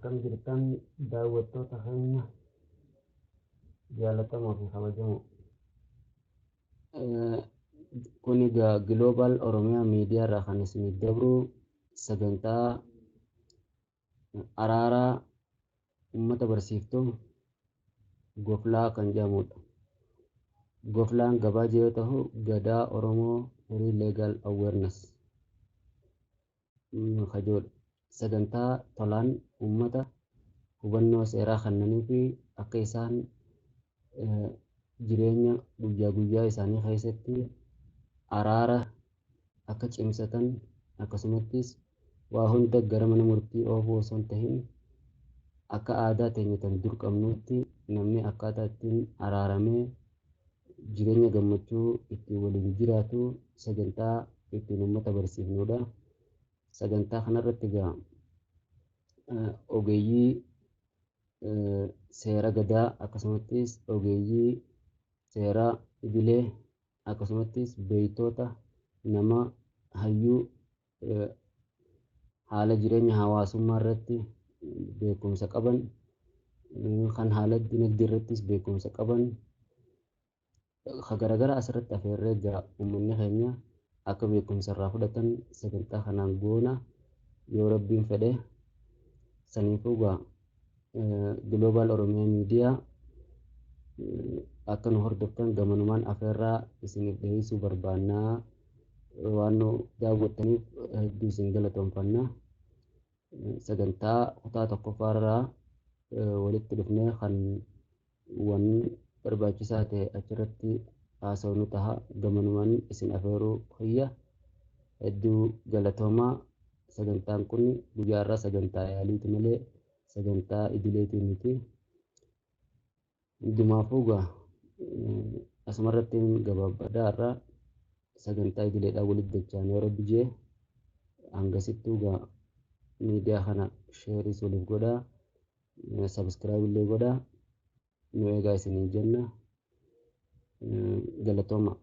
Akkam jirtan daawwattoota keenya jaalatamoo fi kabajamoo. Kun egaa Global Oromiyaa Miidiyaa irraa kan isiniif dabru sagantaa araaraa uummata barsiiftuu Goflaa kan jedhamudha. Goflaan gabaajee yoo ta'u, Gadaa Oromoo Free Legal Awareness kajoodha. Sagantaa tolaan uummata hubannoo seeraa kennanii fi akka isaan jireenya guyyaa guyyaa isaanii keessatti araara akka cimsatan, akkasumattis waa hunda gara mana murtii oofuu osoo hin tahin akka aadaa teenya tan dur qabnutti namni akkaataa ittiin araaramee jireenya gammachuu ittiin waliin jiraatu sagantaa ittiin uummata barsiifnudha. Sagantaa kanarratti egaa ogeeyyii seera gadaa, akkasumattis ogeeyyii seera idilee, akkasumattis beektoota nama hayyuu haala jireenya hawaasummaa irratti beekumsa qaban, kan haala dinagdee irrattis beekumsa qaban garagara asirratti afeerree egaa uummanni keenya akka beekumsa irraa fudhatan sagantaa kanaan goona yoo Rabbiin fedhe. Saniifuu egaa Global Oromiyaa Miidiyaa akka nu hordoftan gamanumaan afeerraa isiniif dhiyeessuu barbaannaa. Waan nu daawwattaniif hedduu isin galatoomfanna. Sagantaa kutaa tokkoffaa irraa walitti dhufnee kan waan barbaachisaa ta'e achirratti haasawnu taha. Gamanumaan isin afeeruu kiyya hedduu galatoomaa. Sagantaan kun guyyaa irraa sagantaa yaaliiti malee sagantaa idileetii miti. Hundumaafuu egaa asumarratti gabaabbadaa irraa sagantaa idileedhaan walitti dachaan yoo Rabbi jee, hangasittuu egaa miidiyaa kana sheeris waliif godhaa, subscribe illee godhaa, nu eegaa isiniin jenna. Galatooma.